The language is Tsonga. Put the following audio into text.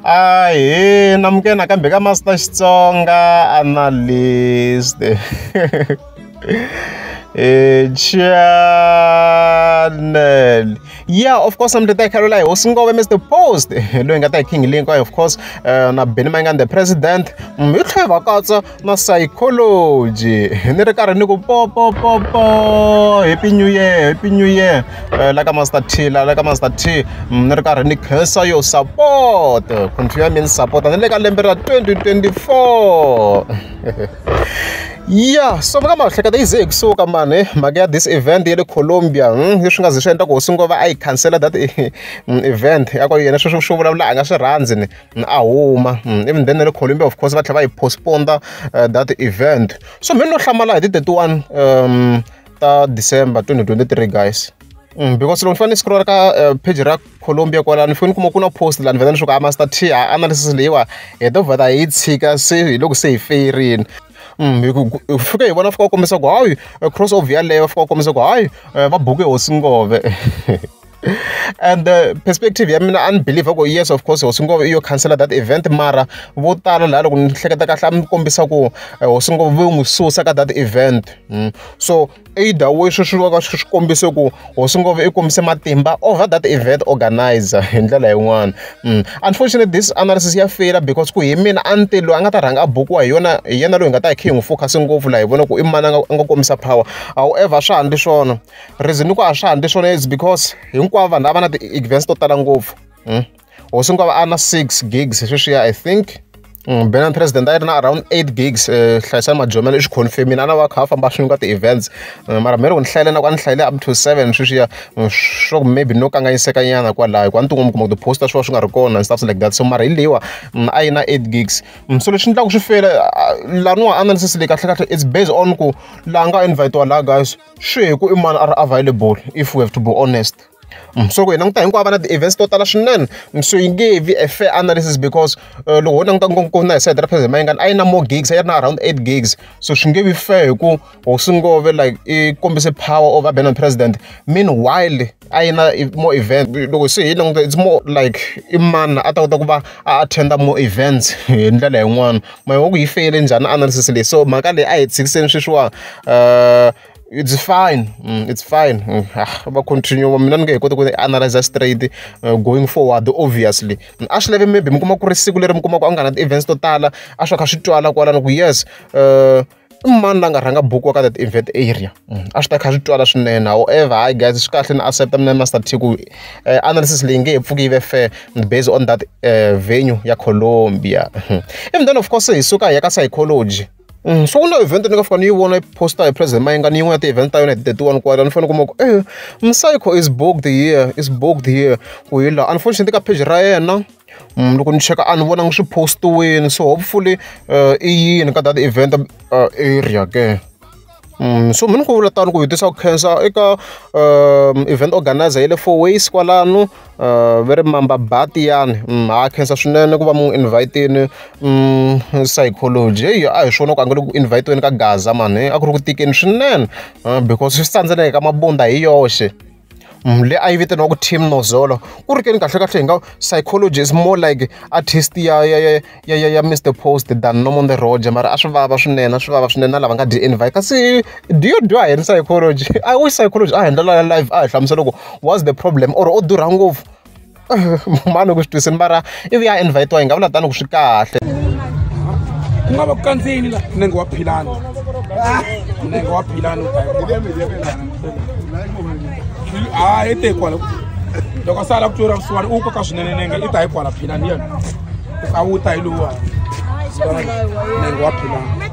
Ahee namukela nakambe ka Master Xitsonga Analyst channel. Yeah, of course I'm the Caroline Hosi Ngove Mr. Post loyi nga ta hi King Link of course na Benny Mayengani the president hi tlhela va katsa na psychology ni ri karhi ni ku po po po po happy new year, happy new year la ka Master T la ka Master T ni ri karhi ni khensa yo support continue min support ni le ka lembe ra 2024. Yeah, so va ka mahleketa yi ze hi kusuka mani mhaka ya this event ya le Colombia leswi nga ze swi endla ku Hosi Ngove a yi cancela that event ya ku yena sweswo swo vulavula a nga swi rhandzi ni a huma even then na le Colombia of course va tlhela va yi postpone that event. So mina no hlamala hi ti 31 ta December 2023 guys. Because loko ni fanele ni scroll ka page ra Colombia kwalano ni fike ni kuma ku na post laha ni vhela ni swi ku a Master T a analysis leyiwa hi to vheta hi yi tshika se hi loko se hi feyerini. Hi ku fike hi vona fika va kombisa ku hayi cross over yaleyo va fika va kombisa ku hayi va buke Hosi Ngove. And perspective ya mina a ni believe ku yes of course Hosi Ngove i yo cancela that event mara vo tala laha loko ni hleketa kahle a mi kombisa ku Hosi Ngove vo n'wi susa ka that event. So either way sweswi va swi kombise ku Hosi Ngove i kombise matimba over that event organizer hi ndlela yin'wana. Unfortunately this analysis ya feyila because ku hi mina a ni te loyi a nga ta rhanga a bukiwa hi yona hi yena loyi hi nga ta hi kha hi n'wi focus ngopfu laha hi vona ku i mani a nga kombisa power. However swa ha ndli swona reason ni ku a swa ha ndli swona is because hinkwavo vanhu lava na ti-events to tala ngopfu. Hosi Ngove a na 6 gigs sweswiya I think. Benny President a yi ri na around 8 gigs Hlayisani Majomela i swi confirm-ini a na va kha va famba swin'we ka ti-events mara me loko ni hlayile na ku a ni hlayile up to 7 sweswiya swo ku maybe no kanganyiseka nyana kwalaho hikuva ni tin'we mi kuma ku ti-poster swi va swi nga ri kona and stuff like that so mara hi leyiwa a yi na 8 gigs. So leswi endlaka swi feyila laniwa analysis leyi kahle kahle it's based on ku laha nga invite-iwa laha guys swi hi ku i mani a ri available if we have to be honest. So ku hi languta hinkwavo va na ti-events to tala swinene so yi nge vi a fair analysis because loko ho languta ngopfu na hi side ra President Mayengani a yi na more gigs a yi ri na around 8 gigs so swi nge vi fair hi ku Hosi Ngove like i kombise power over Benny President meanwhile a yi na more event loko se hi languta it's more like i mani a ta kota ku va a attend more events hi ndlela yin'wana ma ku yi feyile njhani analysis leyi so mhaka leyi a hi tshikiseni sweswiwa it's fine. It's fine. Va continue mina ni nge he koti ku analyze straight going forward obviously. A swi lave maybe mi kuma ku ri siku leri mi kuma ku a nga na ti-events to tala a swi kha swi twala kwalano ku yes i mani la nga rhanga bukiwa ka that event area. A swi ta kha swi twala swinene however hayi guys swi kahle ni accept mina Master T ku analysis leyi nge he pfuki yi ve fair based on that venue ya Colombia. Even then of course hi suka hi ya ka psychology. So ku na event ni nga fika ni yi vona yi posta hi President Mayengani yin'wana ya ti-event ta yona hi 31 kwala ni fanele kuma ku Psycho is booked here, is booked here ku hi laha unfortunately ka page ra yena loko ni cheka a ni vonangi swi postiwini so hopefully i yini ka that event area ke. So mina ku vula tano ku hi tisa ku khensa eka event organizer ya le Four Ways kwalano va ri Mamba Batiyani ha khensa swinene ku va mu invite-ini psychology heyi a hi swona ku a nga le ku invite-weni ka Gaza mani a ku ri ku tikeni swinene because swi tsandzeka ka Mabunda hi yoxe. Le a yi vitaniwa ku Team Nozolo ku ri keni kahle kahle hi nga psychology is more like artist ya ya ya ya ya ya Mr Post than Nomonde Roger mara a swi vava swinene a swi vava swinene na lava nga dyi invite kasi do you dya hi psychology I wish psychology a hi endlela live a hi hlamusela ku what's the problem or u durha ngopfu mani ku swi twisini mara ivi ya invite-iwa hi nga vula tani ku swi kahle. Ku nga va ku kandziyini la nenge wa philani nenge wa philani a i te kwala loko sala ku tlula kusuhani u koka swinene nenge i ta hi kwala philani yena a wu ta hi luwa nenge wa philani.